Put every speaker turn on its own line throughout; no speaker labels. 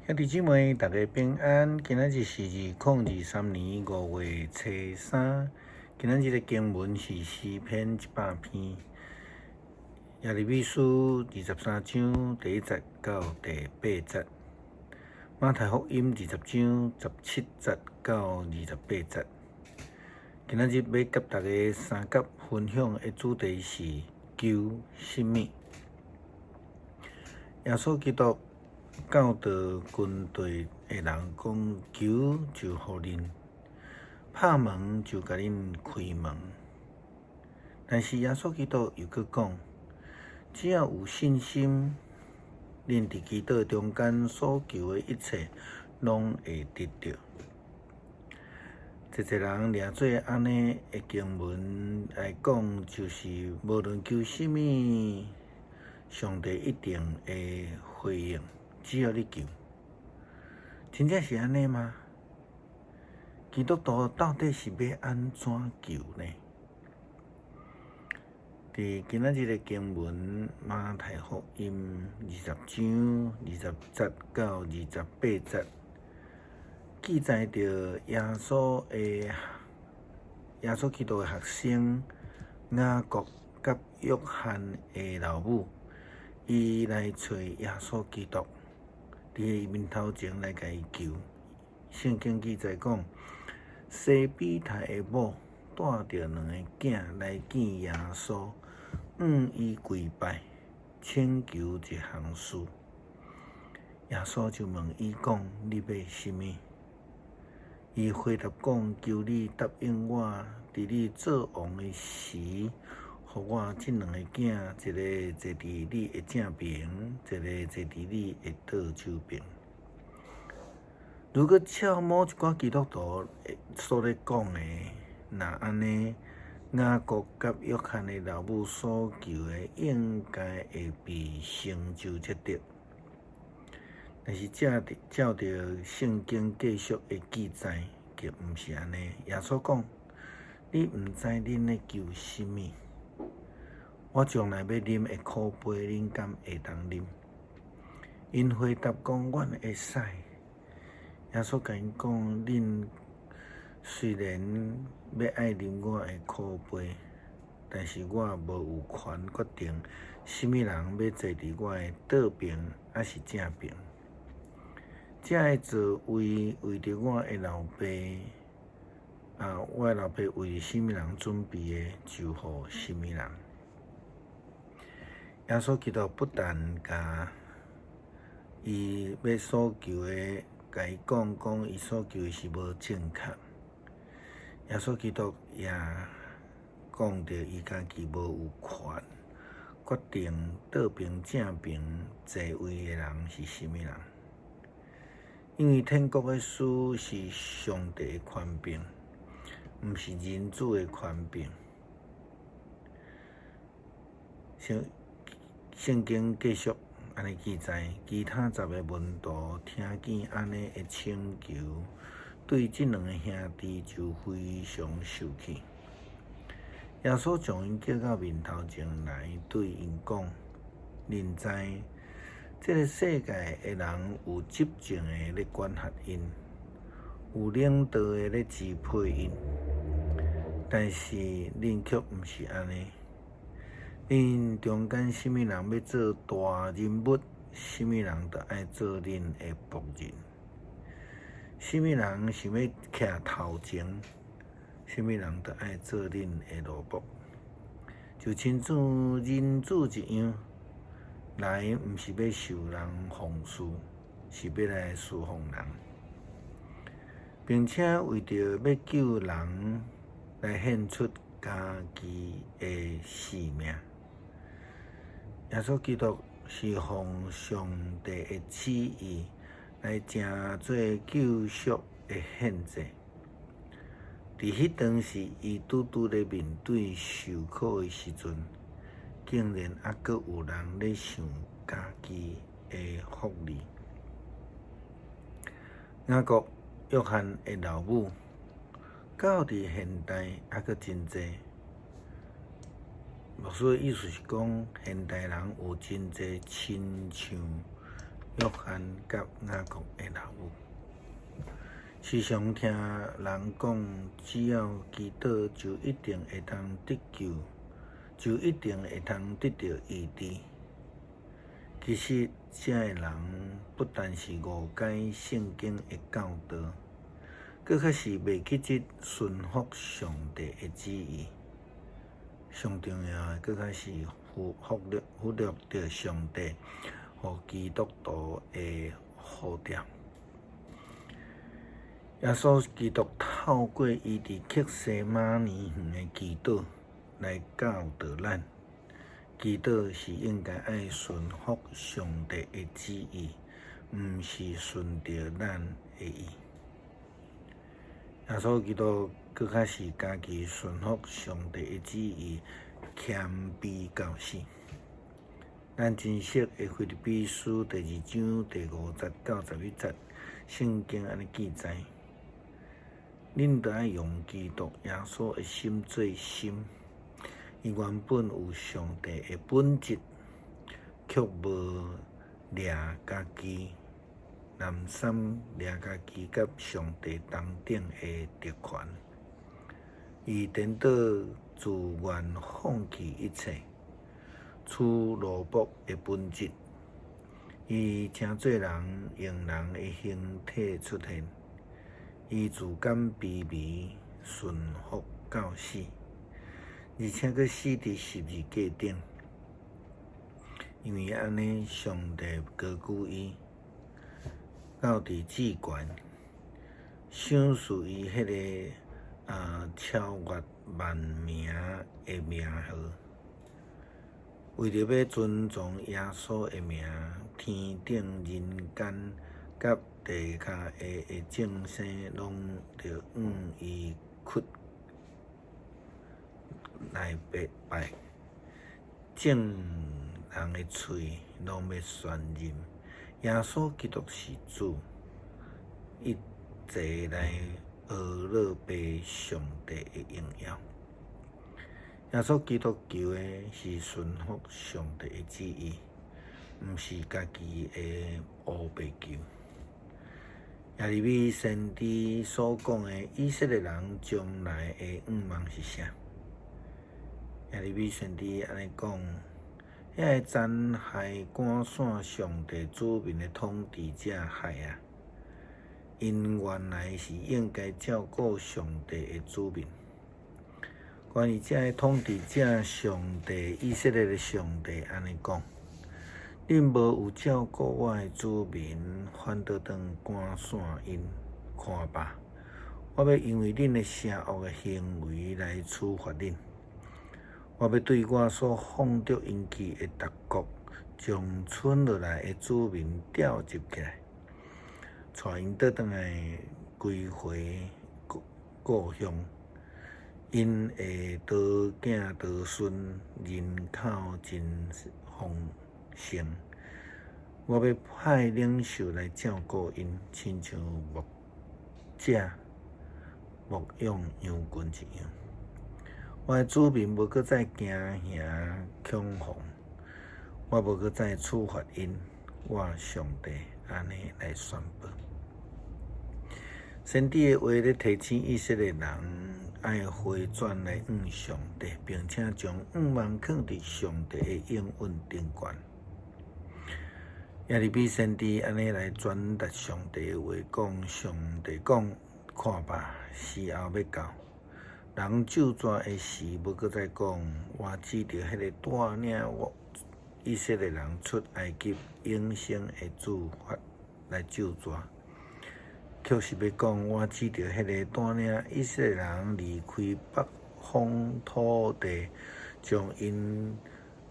兄弟姊妹，大家平安。今仔日是2023年5月初三。今仔日的經文是詩篇100篇，耶利米書23章第1節到第八節，馬太福音20章17節到28節。今仔日欲佮大家相佮分享的主題是求啥物？耶穌基督教導軍隊的人講：求就予恁，拍門就共恁開門。但是耶穌基督又閣講：只要有信心，恁佇祈禱中間所求的一切，攏會得著。濟濟人掠做按呢的經文來講，就是無論求啥物，上帝一定會回應。只要你求，真正是按呢嗎？基督徒到底是欲按怎求呢？佇今仔日的經文馬太福音20章20節到28節，記載著耶穌基督的學生雅各佮約翰的老母，伊來揣耶穌基督。佇伊面頭前來共伊求。聖經記載講，西庇太的某帶著兩个囝來見耶穌，向伊跪拜，請求一項事。耶穌就問伊講：你欲啥物？伊回答講：求你答應我，佇你做王的時，予我這兩个囝，一个坐佇你的正爿，一个坐佇你的倒手爿。如果照某一寡基督徒所咧講的，若按呢，雅各佮約翰的老母所求的，應該會被成就才對。但是照著聖經繼續的記載，卻毋是按呢。耶穌講：你毋知恁咧求啥物？我將來欲啉的苦杯，恁敢會當啉？𪜶回答講：阮會使。耶穌共𪜶講：恁雖然欲愛啉我的苦杯，但是我無有權決定啥物人欲坐佇我的倒爿，抑是正爿。這个座位為著我的老爸，我的老爸為啥物人準備的，就予啥物人。耶穌基督不但共伊欲所求的，共伊講講伊所求的是無正確。耶穌基督也講著伊家己無有權決定倒爿正爿座位的人是啥物人，因為天國的事是上帝的權柄，毋是人子的權柄。聖經繼續按呢記載，其他十个門徒聽見按呢的請求，對這兩个兄弟就非常受氣。耶穌將𪜶叫到面頭前來，對𪜶講：恁知，這个世界的人有執政的咧管轄𪜶，有領導的咧支配𪜶，但是恁卻毋是按呢。恁中間啥物人欲做大人物，啥物人就愛做恁的僕人。啥物人想欲徛頭前，啥物人就愛做恁的奴僕。就親像人子一樣，來毋是欲受人奉侍，是欲來侍奉人，並且為著欲救人來獻出家己的性命。耶穌基督是奉上帝的旨意來成做救贖的獻祭。佇彼當時，伊拄拄咧面對受苦的時陣，竟然猶閣有人咧想家己的福利。雅各、約翰的老母，到佇現代猶閣真濟。牧師的意思是講，現代人有真濟親像約翰佮雅各的老母。時常聽人講，只要祈禱就一定會通得救，就一定會通得著醫治。其實，這个人不但是誤解聖經的教導，閣較是袂記得順服上帝的旨意。上重要的，閣較是忽略著上帝予基督徒的呼召。耶穌基督透過伊佇客西馬尼園的祈禱來教導咱，祈禱是應該愛順服上帝的旨意，毋是順著咱的意。耶穌基督閣較是家己順服上帝的旨意，謙卑到死。咱真熟的腓立比書第二章第五節到十一節，聖經按呢記載：恁著愛用基督耶穌的心做心，伊原本有上帝的本質，卻無掠家己，濫衊掠家己佮上帝同等的特權。伊顛倒自願放棄一切，取奴僕的本質。伊成做人，用人的形體出現。伊自甘卑微，順服到死，而且閣死佇十字架頂。因為按呢，上帝高舉伊，到佇至懸，賞賜伊彼个超越萬名的名號，為著欲尊崇耶穌的名，天頂人間佮地跤下的眾生，攏著向伊屈來拜，眾人的喙攏欲宣認耶穌基督是主，一齊來呵咾父上帝的榮耀。耶穌基督求的是順服上帝的旨意，毋是家己的烏白求。耶利米先知所講的以色列人將來的願望是啥？耶利米先知按呢講：遐个殘害趕散上帝子民的統治者害啊！𪜶原來是應該照顧上帝的子民。關於這个統治者，上帝以色列的上帝按呢講：恁無有照顧我的子民，反倒轉趕散𪜶。看吧，我欲因為恁的邪惡的行為來處罰恁。我欲對我所放逐𪜶去的逐國，將賰落來的子民召集起來，帶𪜶倒轉來歸回故鄉。𪜶會多囝多孫，人口真豐盛。我欲派領袖來照顧𪜶，親像牧者牧養羊群一樣。我的子民無閣再驚嚇恐慌，我無閣再處罰𪜶。我上帝按呢來宣布。先知的話咧提醒以色列人愛回轉來向上帝，並且將向望囥佇上帝的應允頂懸。耶利米先知按呢來轉達上帝的話，講上帝講：看吧，時候欲到，人咒詛的時，無閣再講，我指著彼个帶領我以色列人出埃及永生的主發來咒詛，卻是欲講，我指著彼个帶領以色列人離開北方土地，將𪜶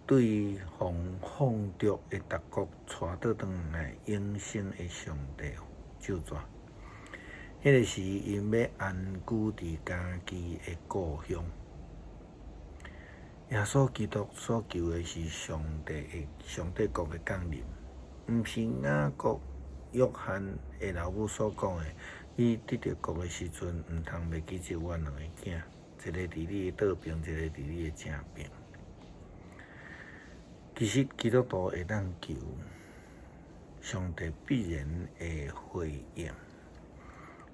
對予放逐的逐國帶倒轉來永生的上帝咒詛。彼个時，𪜶欲安居佇家己的故鄉。耶穌基督所求的是上帝的上帝國的降臨，毋是雅各、約翰的老母所講的。你得著國的時陣，毋通袂記得我兩个囝，一个佇你的倒爿，一个佇你的正爿。其實基督徒會當求上帝必然會回應。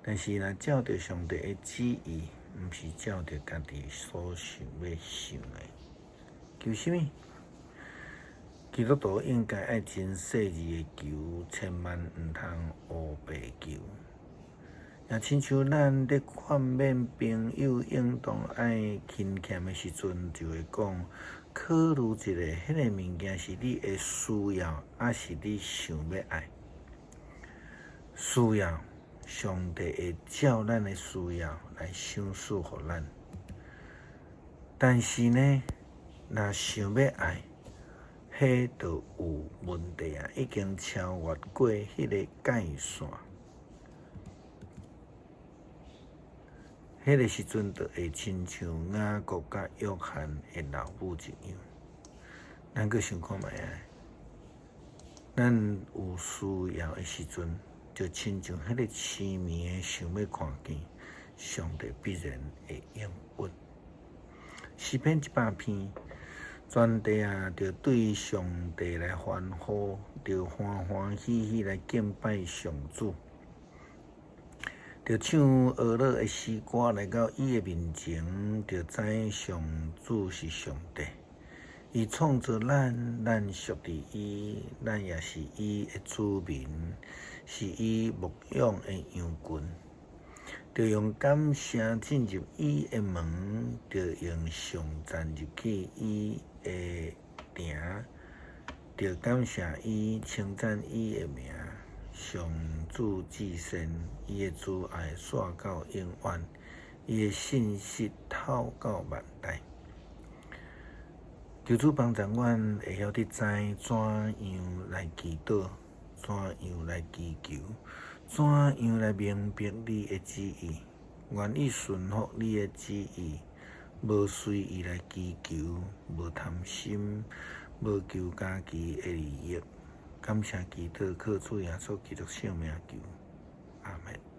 但是若照著上帝的旨意，毋是照著家己所想欲想的。求啥物？基督徒應該愛真細膩的求，千萬毋通烏白求。也親像咱佇勸勉朋友，應當愛勤儉的時陣，就會講考慮一下，彼个物件是你會需要，抑是你想欲愛？需要，上帝會照咱的需要來賞賜予咱。但是呢，若想欲愛，彼就有問題啊！已經超越過彼个界線。彼个時陣就會親像雅各佮約翰的老母一樣。咱閣想看覓啊？咱有需要的時陣，就親像彼個痴迷的想欲看見，上帝必然會應允。詩篇100篇，全地啊，著對上帝來歡呼，著歡歡喜喜來敬拜上主。著唱呵樂的詩歌來到伊的面前，著知上主是上帝。伊創造咱，咱屬佇伊，咱也是伊的子民，是伊牧養的羊群。著用感謝進入伊的門，著用頌讚入去伊的埕，著感謝伊，稱讚伊的名。上主至善，伊的慈愛紲到永遠，伊的信實透到萬代。求主幫助阮會曉得知怎樣來祈禱，怎樣來祈求，怎樣來明白你的旨意，願意順服你的旨意，無隨意來祈求，無貪心，無求家己的利益。感謝祈禱，靠主耶穌基督聖名求，阿門。